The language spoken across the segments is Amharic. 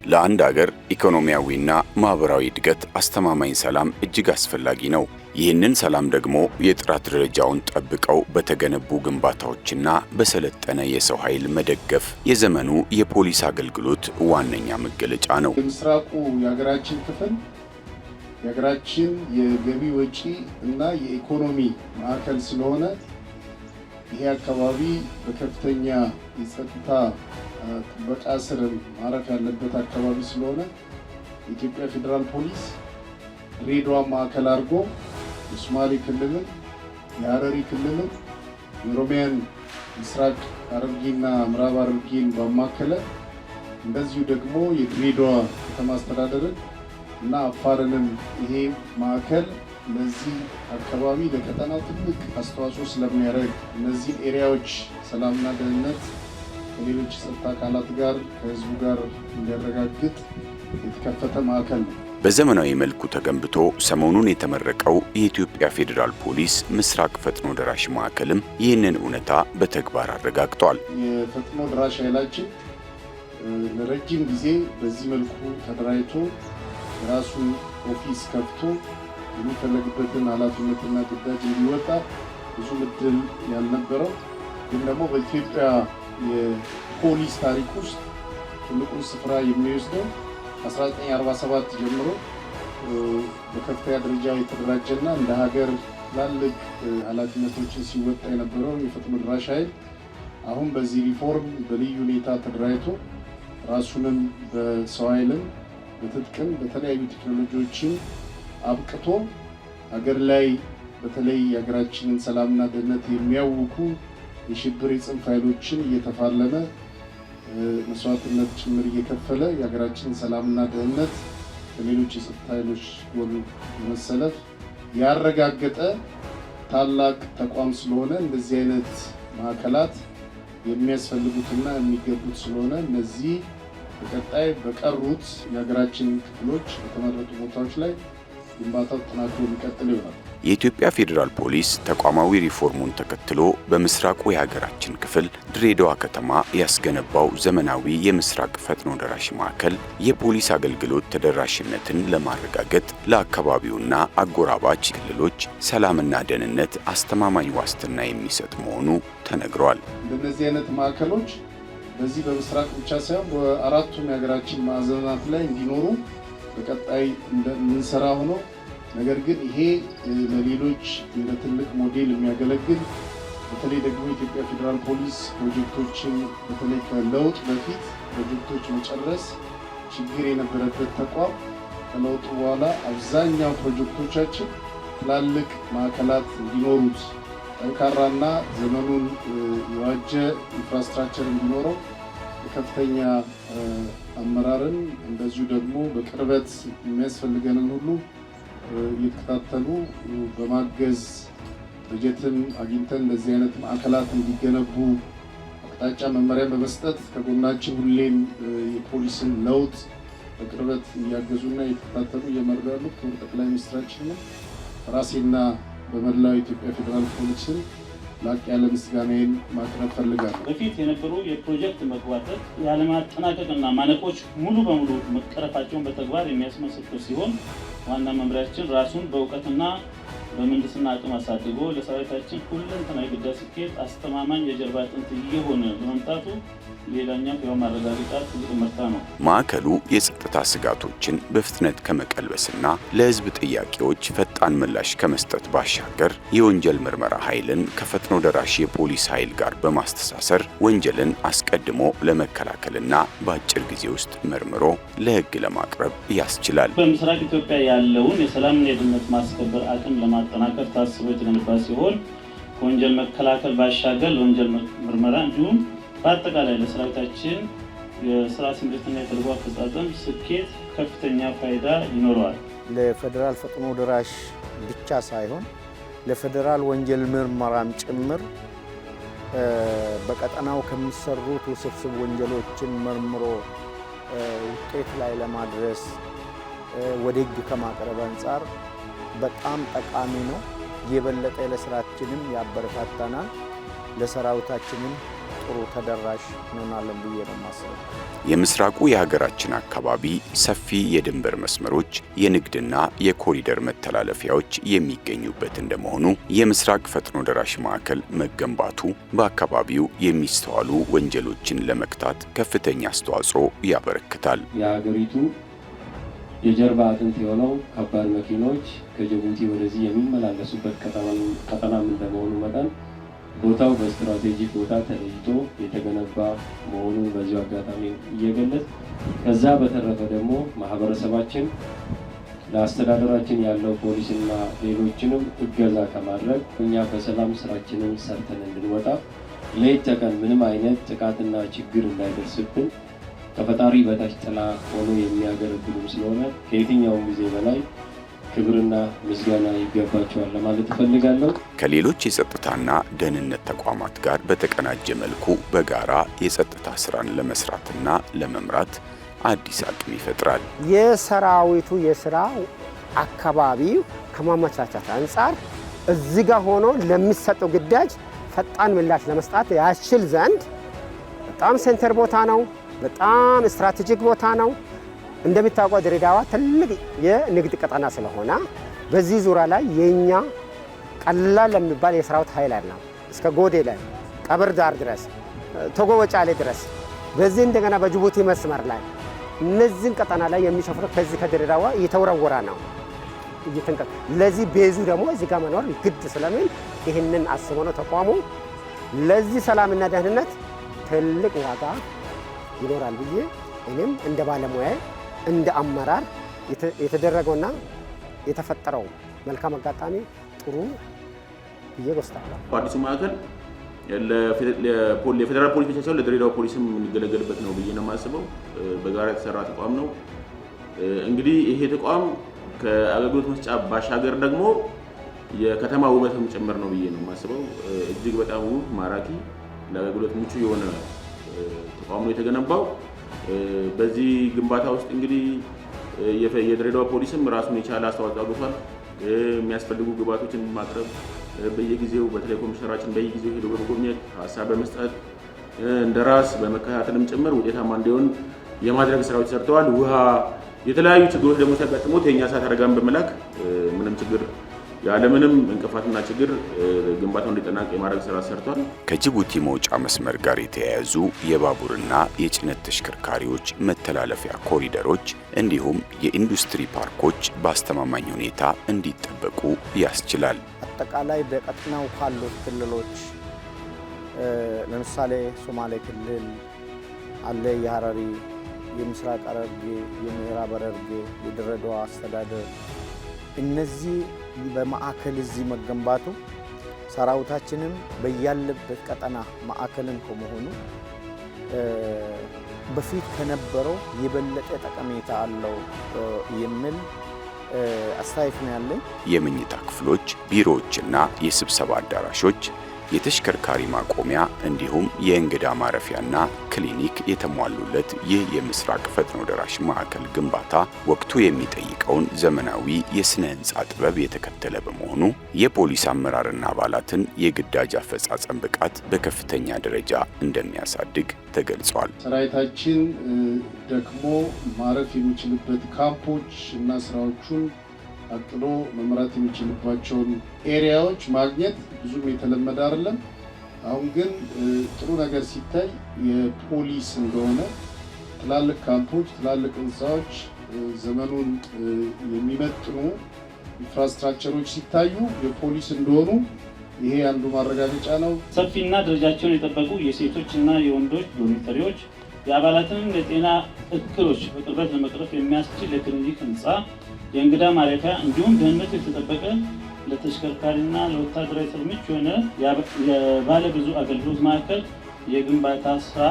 ለአንድ አገር ኢኮኖሚያዊና ማኅበራዊ እድገት አስተማማኝ ሰላም እጅግ አስፈላጊ ነው። ይህንን ሰላም ደግሞ የጥራት ደረጃውን ጠብቀው በተገነቡ ግንባታዎችና በሰለጠነ የሰው ኃይል መደገፍ የዘመኑ የፖሊስ አገልግሎት ዋነኛ መገለጫ ነው። የምስራቁ የሀገራችን ክፍል የሀገራችን የገቢ ወጪ እና የኢኮኖሚ ማዕከል ስለሆነ ይሄ አካባቢ በከፍተኛ የጸጥታ ጥበቃ ስር ማረፍ ያለበት አካባቢ ስለሆነ የኢትዮጵያ ፌዴራል ፖሊስ ድሬዳዋን ማዕከል አድርጎ የሶማሌ ክልልን፣ የሀረሪ ክልልን፣ የኦሮሚያን ምስራቅ ሐረርጌና ምዕራብ ሐረርጌን ባማከለ እንደዚሁ ደግሞ የድሬዳዋ ከተማ አስተዳደርን እና አፋርንም ይሄ ማዕከል ለዚህ አካባቢ ለቀጠናው ትልቅ አስተዋጽኦ ስለሚያደርግ እነዚህን area ዎች ሰላምና ደህንነት ከሌሎች የጸጥታ አካላት ጋር ከህዝቡ ጋር እንዲያረጋግጥ የተከፈተ ማዕከል ነው። በዘመናዊ መልኩ ተገንብቶ ሰሞኑን የተመረቀው የኢትዮጵያ ፌዴራል ፖሊስ ምስራቅ ፈጥኖ ደራሽ ማዕከልም ይህንን እውነታ በተግባር አረጋግጧል። የፈጥኖ ደራሽ ኃይላችን ለረጅም ጊዜ በዚህ መልኩ ተደራጅቶ የራሱን office ከፍቶ የሚፈለግበትን ኃላፊነትና ግዳጅ እንዲወጣ ብዙ እድል ያልነበረው ግን ደግሞ በኢትዮጵያ የፖሊስ ታሪክ ውስጥ ትልቁን ስፍራ የሚወስደው 1947 ጀምሮ በከፍተኛ ደረጃ የተደራጀና እንደ ሀገር ትላልቅ ኃላፊነቶችን ሲወጣ የነበረው የፈጥኖ ደራሽ ኃይል አሁን በዚህ ሪፎርም በልዩ ሁኔታ ተደራጅቶ ራሱንም በሰው ኃይልም በትጥቅም በተለያዩ ቴክኖሎጂዎችን አብቅቶ ሀገር ላይ በተለይ የሀገራችንን ሰላምና ደህንነት የሚያውኩ የሽብር የጽንፍ ኃይሎችን እየተፋለመ መስዋዕትነት ጭምር እየከፈለ የሀገራችንን ሰላምና ደህንነት ከሌሎች የጸጥታ ኃይሎች ጎን በመሰለፍ ያረጋገጠ ታላቅ ተቋም ስለሆነ እንደዚህ አይነት ማዕከላት የሚያስፈልጉትና የሚገቡት ስለሆነ እነዚህ በቀጣይ በቀሩት የሀገራችን ክፍሎች በተመረጡ ቦታዎች ላይ ግንባታው ተጠናክሮ የሚቀጥል ይሆናል። የኢትዮጵያ ፌዴራል ፖሊስ ተቋማዊ ሪፎርሙን ተከትሎ በምስራቁ የሀገራችን ክፍል ድሬዳዋ ከተማ ያስገነባው ዘመናዊ የምስራቅ ፈጥኖ ደራሽ ማዕከል የፖሊስ አገልግሎት ተደራሽነትን ለማረጋገጥ ለአካባቢውና አጎራባች ክልሎች ሰላምና ደህንነት አስተማማኝ ዋስትና የሚሰጥ መሆኑ ተነግሯል። እንደነዚህ አይነት ማዕከሎች በዚህ በምስራቅ ብቻ ሳይሆን በአራቱም የሀገራችን ማዕዘናት ላይ እንዲኖሩ በቀጣይ እንደምንሰራ ሆኖ ነገር ግን ይሄ ለሌሎች እንደ ትልቅ ሞዴል የሚያገለግል በተለይ ደግሞ የኢትዮጵያ ፌዴራል ፖሊስ ፕሮጀክቶችን በተለይ ከለውጥ በፊት ፕሮጀክቶች መጨረስ ችግር የነበረበት ተቋም ከለውጡ በኋላ አብዛኛው ፕሮጀክቶቻችን ትላልቅ ማዕከላት እንዲኖሩት ጠንካራና ዘመኑን የዋጀ infrastructure እንዲኖረው በከፍተኛ አመራርን እንደዚሁ ደግሞ በቅርበት የሚያስፈልገንን ሁሉ እየተከታተሉ በማገዝ በጀትን አግኝተን እንደዚህ አይነት ማዕከላት እንዲገነቡ አቅጣጫ መመሪያን በመስጠት ከጎናችን ሁሌም የፖሊስን ለውጥ በቅርበት እያገዙና እየተከታተሉ እየመሩ ያሉት ክቡር ጠቅላይ ሚኒስትራችን ነው። ራሴና በመላው የኢትዮጵያ ፌዴራል ፖሊስን ላቅ ያለ ምስጋናዬን ማቅረብ ፈልጋለሁ። በፊት የነበሩ የፕሮጀክት መጓተት፣ ያለማጠናቀቅና ማነቆች ሙሉ በሙሉ መቀረፋቸውን በተግባር የሚያስመሰክር ሲሆን ዋና መምሪያችን ራሱን በእውቀትና በምህንድስና አቅም አሳድጎ ለሰራዊታችን ሁለንተናዊ ግዳጅ ስኬት አስተማማኝ የጀርባ አጥንት እየሆነ በመምጣቱ ሌላኛው ሕያው ማረጋገጫ ትልቅ እመርታ ነው። ማዕከሉ የጸጥታ ስጋቶችን በፍጥነት ከመቀልበስና ለሕዝብ ጥያቄዎች ፈጣን ምላሽ ከመስጠት ባሻገር የወንጀል ምርመራ ኃይልን ከፈጥኖ ደራሽ የፖሊስ ኃይል ጋር በማስተሳሰር ወንጀልን አስቀድሞ ለመከላከልና በአጭር ጊዜ ውስጥ መርምሮ ለሕግ ለማቅረብ ያስችላል። በምስራቅ ኢትዮጵያ ያለውን የሰላምና የደህንነት ማስከበር አቅም ለማጠናከር ታስቦ የተገነባ ሲሆን ከወንጀል መከላከል ባሻገር ለወንጀል ምርመራ እንዲሁም በአጠቃላይ ለሰራዊታችን የስራ ስምሪትና የተልዕኮ አፈጻጸም ስኬት ከፍተኛ ፋይዳ ይኖረዋል። ለፌዴራል ፈጥኖ ደራሽ ብቻ ሳይሆን ለፌዴራል ወንጀል ምርመራም ጭምር በቀጠናው ከሚሰሩት ውስብስብ ወንጀሎችን መርምሮ ውጤት ላይ ለማድረስ ወደ ሕግ ከማቅረብ አንጻር በጣም ጠቃሚ ነው። የበለጠ ለስራችንም ያበረታታናል፣ ለሰራዊታችንም ጥሩ ተደራሽ እንሆናለን ብዬ ነው የማስበው። የምስራቁ የሀገራችን አካባቢ ሰፊ የድንበር መስመሮች፣ የንግድና የኮሪደር መተላለፊያዎች የሚገኙበት እንደመሆኑ የምስራቅ ፈጥኖ ደራሽ ማዕከል መገንባቱ በአካባቢው የሚስተዋሉ ወንጀሎችን ለመግታት ከፍተኛ አስተዋጽኦ ያበረክታል። የሀገሪቱ የጀርባ አጥንት የሆነው ከባድ መኪኖች ከጅቡቲ ወደዚህ የሚመላለሱበት ቀጠናም እንደመሆኑ መጠን ቦታው በ strategic ቦታ ተለይቶ የተገነባ መሆኑን በዚሁ አጋጣሚ እየገለጽ፣ ከዛ በተረፈ ደግሞ ማህበረሰባችን ለአስተዳደራችን ያለው ፖሊስና ሌሎችንም እገዛ ከማድረግ እኛ በሰላም ስራችንን ሰርተን እንድንወጣ ሌት ተቀን ምንም አይነት ጥቃትና ችግር እንዳይደርስብን ከፈጣሪ በታች ጥላ ሆኖ የሚያገለግሉም ስለሆነ ከየትኛውም ጊዜ በላይ ክብርና ምስጋና ይገባቸዋል ለማለት እፈልጋለሁ። ከሌሎች የጸጥታና ደህንነት ተቋማት ጋር በተቀናጀ መልኩ በጋራ የጸጥታ ስራን ለመስራትና ለመምራት አዲስ አቅም ይፈጥራል። የሰራዊቱ የስራ አካባቢ ከማመቻቸት አንጻር እዚህ ጋር ሆኖ ለሚሰጠው ግዳጅ ፈጣን ምላሽ ለመስጠት ያስችል ዘንድ በጣም center ቦታ ነው። በጣም strategic ቦታ ነው። እንደሚታወቀው ድሬዳዋ ትልቅ የንግድ ቀጠና ስለሆነ በዚህ ዙሪያ ላይ የኛ ቀላል ለሚባል የሰራዊት ኃይል ነው። እስከ ጎዴ ላይ፣ ቀብር ዳር ድረስ፣ ቶጎ ወጫሌ ድረስ፣ በዚህ እንደገና በጅቡቲ መስመር ላይ እነዚህን ቀጠና ላይ የሚሰፍሩ ከዚህ ከድሬዳዋ እየተወረወረ ነው። ለዚህ base ኡ ደግሞ እዚህ ጋር መኖር ግድ ስለሚል ይህንን አስቦ ነው ተቋሙ። ለዚህ ሰላምና ደህንነት ትልቅ ዋጋ ይኖራል ብዬ እኔም እንደ ባለሙያ፣ እንደ አመራር የተደረገውና የተፈጠረው መልካም አጋጣሚ ጥሩ ብዬ ወስዳለሁ። አዲሱ ማዕከል ለፌዴራል ፖሊስ ብቻ ሳይሆን ለድሬዳዋ ፖሊስም የሚገለገልበት ነው ብዬ ነው የማስበው። በጋራ የተሰራ ተቋም ነው። እንግዲህ ይሄ ተቋም ከአገልግሎት መስጫ ባሻገር ደግሞ የከተማ ውበትም ጭምር ነው ብዬ ነው የማስበው። እጅግ በጣም ውብ፣ ማራኪ፣ ለአገልግሎት ምቹ የሆነ ተቋም ነው የተገነባው። በዚህ ግንባታ ውስጥ እንግዲህ የድሬዳዋ ፖሊስም ራሱን የቻለ አስተዋጽኦ አድርጓል። የሚያስፈልጉ ግብዓቶችን ማቅረብ በየጊዜው፣ በተለይ ኮሚሽነራችን በየጊዜው ሄዶ በመጎብኘት፣ ሀሳብ በመስጠት፣ እንደ ራስ በመከታተልም ጭምር ውጤታማ እንዲሆን የማድረግ ስራዎች ሰርተዋል። ውሃ፣ የተለያዩ ችግሮች ደግሞ ሲያጋጥሙት የእኛ እሳት አደጋን በመላክ ምንም ችግር ያለምንም እንቅፋትና ችግር ግንባታው እንዲጠናቀቅ የማድረግ ስራ ሰርቷል። ከጅቡቲ መውጫ መስመር ጋር የተያያዙ የባቡርና የጭነት ተሽከርካሪዎች መተላለፊያ ኮሪደሮች እንዲሁም የኢንዱስትሪ ፓርኮች በአስተማማኝ ሁኔታ እንዲጠበቁ ያስችላል። አጠቃላይ በቀጥናው ካሉት ክልሎች ለምሳሌ ሶማሌ ክልል አለ፣ የሀረሪ፣ የምስራቅ ሐረርጌ፣ የምዕራብ ሐረርጌ፣ የድሬዳዋ አስተዳደር፣ እነዚህ በማዕከል እዚህ መገንባቱ ሰራዊታችንም በያለበት ቀጠና ማዕከልን ከመሆኑ በፊት ከነበረው የበለጠ ጠቀሜታ አለው የሚል አስተያየት ነው ያለኝ። የመኝታ ክፍሎች፣ ቢሮዎችና የስብሰባ አዳራሾች፣ የተሽከርካሪ ማቆሚያ እንዲሁም የእንግዳ ማረፊያና ክሊኒክ የተሟሉለት ይህ የምስራቅ ፈጥኖ ደራሽ ማዕከል ግንባታ ወቅቱ የሚጠይቀውን ዘመናዊ የስነ ህንፃ ጥበብ የተከተለ በመሆኑ የፖሊስ አመራርና አባላትን የግዳጅ አፈጻጸም ብቃት በከፍተኛ ደረጃ እንደሚያሳድግ ተገልጿል። ሰራዊታችን ደክሞ ማረፍ የሚችልበት ካምፖች እና ስራዎቹን አቅዶ መምራት የሚችልባቸውን area ዎች ማግኘት ብዙም የተለመደ አይደለም። አሁን ግን ጥሩ ነገር ሲታይ የፖሊስ እንደሆነ ትላልቅ ካምፖች፣ ትላልቅ ህንፃዎች፣ ዘመኑን የሚመጥኑ infrastructure ኦች ሲታዩ የፖሊስ እንደሆኑ ይሄ አንዱ ማረጋገጫ ነው። ሰፊና ደረጃቸውን የጠበቁ የሴቶች እና የወንዶች dormitory ዎች፣ የአባላትን የጤና እክሎች በቅርበት ለመቅረፍ የሚያስችል የክሊኒክ ህንፃ፣ የእንግዳ ማረፊያ እንዲሁም ደህንነቱ የተጠበቀ ለተሽከርካሪና ለወታደራዊ ሰልፍ ምቹ የሆነ የባለ ብዙ አገልግሎት ማዕከል የግንባታ ስራ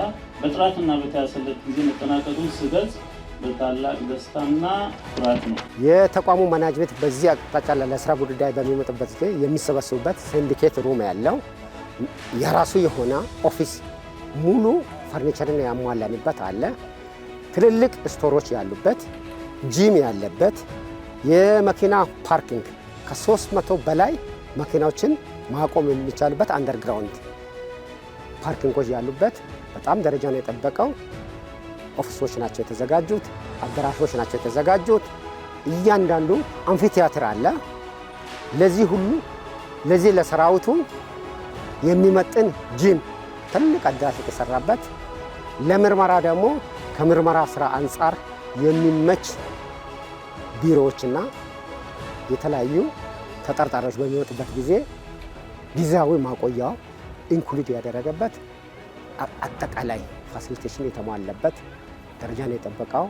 በጥራትና በተያዘለት ጊዜ መጠናቀቁን ስገልጽ በታላቅ ደስታና ኩራት ነው። የተቋሙ management በዚህ አቅጣጫ ለስራ ጉዳይ በሚመጡበት ጊዜ የሚሰበስቡበት syndicate room ያለው፣ የራሱ የሆነ office ሙሉ ፈርኒቸርን ያሟላንበት አለ። ትልልቅ store ኦች ያሉበት፣ ጂም ያለበት፣ የመኪና parking ከ300 በላይ መኪናዎችን ማቆም የሚቻልበት underground Parking ኦች ያሉበት በጣም ደረጃን የጠበቀው office ኦች ናቸው የተዘጋጁት፣ አዳራሾች ናቸው የተዘጋጁት። እያንዳንዱ amphitheater አለ። ለዚህ ሁሉ ለዚህ ለሰራዊቱ የሚመጥን ጂም ትልቅ አዳራሽ የተሰራበት፣ ለምርመራ ደግሞ ከምርመራ ስራ አንጻር የሚመች ቢሮዎችና የተለያዩ ተጠርጣሪዎች በሚመጡበት ጊዜ ጊዜያዊ ማቆያው include ያደረገበት አጠቃላይ facilitation የተሟላበት ደረጃን የጠበቀው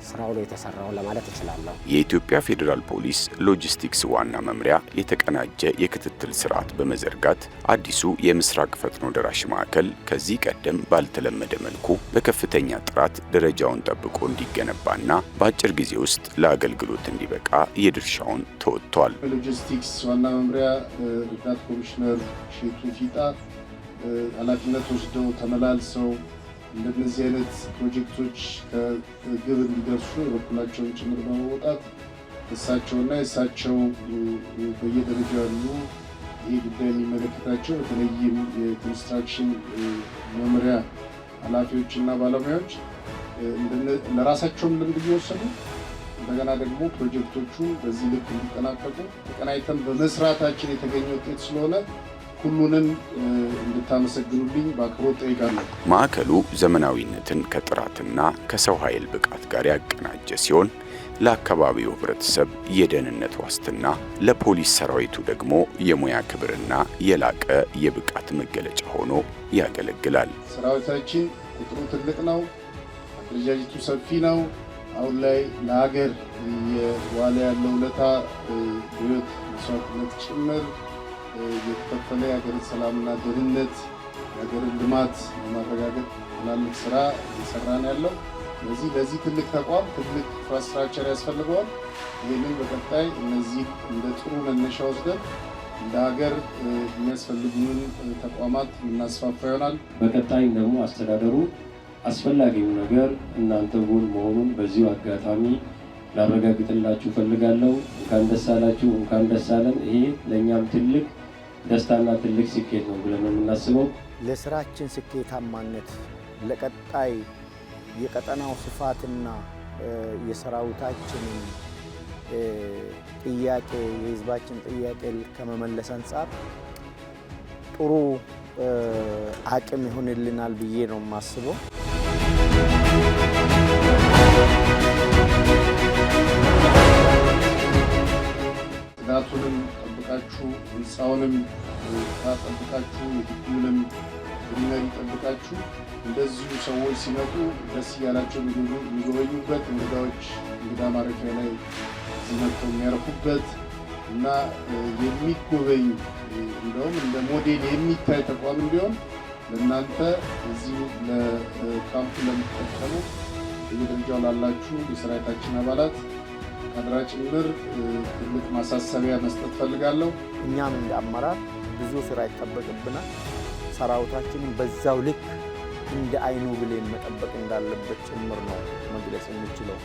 ስራው ነው የተሰራው ለማለት እችላለሁ። የኢትዮጵያ ፌዴራል ፖሊስ ሎጂስቲክስ ዋና መምሪያ የተቀናጀ የክትትል ስርዓት በመዘርጋት አዲሱ የምስራቅ ፈጥኖ ደራሽ ማዕከል ከዚህ ቀደም ባልተለመደ መልኩ በከፍተኛ ጥራት ደረጃውን ጠብቆ እንዲገነባና በአጭር ጊዜ ውስጥ ለአገልግሎት እንዲበቃ የድርሻውን ተወጥቷል። ሎጂስቲክስ ዋና መምሪያ ረዳት ኮሚሽነር ሼቱ ፊጣ ኃላፊነት ወስደው ተመላልሰው እንደነዚህ አይነት ፕሮጀክቶች ከግብ እንዲደርሱ የበኩላቸውን ጭምር በመወጣት እሳቸውና የእሳቸው በየደረጃው ያሉ ይህ ጉዳይ የሚመለከታቸው በተለይም የኮንስትራክሽን መምሪያ ኃላፊዎች እና ባለሙያዎች ለራሳቸውም ልምድ እየወሰዱ እንደገና ደግሞ ፕሮጀክቶቹ በዚህ ልክ እንዲጠናቀቁ ተቀናይተን በመስራታችን የተገኘ ውጤት ስለሆነ ሁሉንም እንድታመሰግኑልኝ በአክብሮት ጠይቃለሁ። ማዕከሉ ዘመናዊነትን ከጥራትና ከሰው ኃይል ብቃት ጋር ያቀናጀ ሲሆን ለአካባቢው ሕብረተሰብ የደህንነት ዋስትና፣ ለፖሊስ ሰራዊቱ ደግሞ የሙያ ክብርና የላቀ የብቃት መገለጫ ሆኖ ያገለግላል። ሰራዊታችን ቁጥሩ ትልቅ ነው፣ አደረጃጀቱ ሰፊ ነው። አሁን ላይ ለሀገር እየዋለ ያለው ውለታ በሕይወት መስዋዕትነት ጭምር የተከፈለ የሀገርን ሰላምና ደህንነት የሀገርን ልማት ለማረጋገጥ ትላልቅ ስራ እየሰራ ነው ያለው። ስለዚህ ለዚህ ትልቅ ተቋም ትልቅ infrastructure ያስፈልገዋል። ይህንን በቀጣይ እነዚህ እንደ ጥሩ መነሻ ወስደን እንደ ሀገር የሚያስፈልጉንን ተቋማት የምናስፋፋ ይሆናል። በቀጣይም ደግሞ አስተዳደሩ አስፈላጊው ነገር እናንተ ጎን መሆኑን በዚሁ አጋጣሚ ላረጋግጥላችሁ ፈልጋለሁ። እንኳን ደስ አላችሁ፣ እንኳን ደስ አለን። ይሄ ለእኛም ትልቅ ደስታና ትልቅ ስኬት ነው ብለን ነው የምናስበው። ለስራችን ስኬታማነት ለቀጣይ የቀጠናው ስፋትና የሰራዊታችንን ጥያቄ የህዝባችን ጥያቄ ከመመለስ አንጻር ጥሩ አቅም ይሆንልናል ብዬ ነው የማስበው። ጽዳቱንም ጠብቃችሁ ህንፃውንም ጠብቃችሁ የግቢውንም greenery ጠብቃችሁ እንደዚሁ ሰዎች ሲመጡ ደስ እያላቸው የሚጎበኙበት፣ እንግዳዎች እንግዳ ማረፊያ ላይ እዚህ መጥተው የሚያርፉበት እና የሚጎበኝ እንደውም እንደ ሞዴል የሚታይ ተቋም እንዲሆን ለእናንተ እዚሁ ለካምፑ ለምትጠቀሙ በየደረጃው ላላችሁ የሰራዊታችን አባላት ካድራ ጭምር ትልቅ ማሳሰቢያ መስጠት ፈልጋለሁ። እኛም እንደ አመራር ብዙ ስራ ይጠበቅብናል። ሰራዊታችንን በዛው ልክ እንደ አይኑ ብሌን መጠበቅ እንዳለበት ጭምር ነው መግለጽ የምችለው።